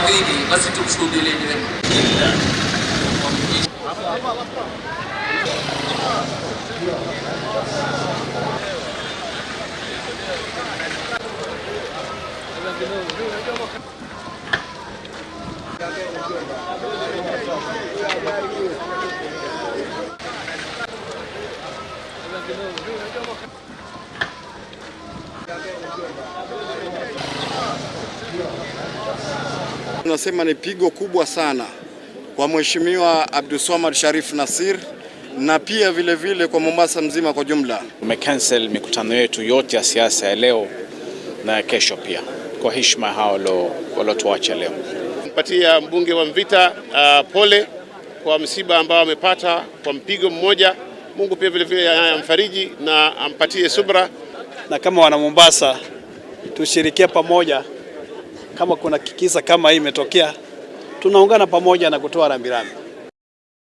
Ardhini, basi tumshuhudileni wema. Tunasema ni pigo kubwa sana kwa Mheshimiwa Abdulswamad Sharif Nassir na pia vile vile kwa Mombasa mzima kwa jumla. Tumecancel mikutano yetu yote ya siasa ya leo na ya kesho pia, kwa heshima hao waliotuacha leo. Mpatia mbunge wa Mvita pole kwa msiba ambao amepata kwa mpigo mmoja. Mungu pia vile vile amfariji na ampatie subra. Na kama wana Mombasa tushirikie pamoja, kama kuna kikisa kama hii imetokea, tunaungana pamoja na kutoa rambirambi.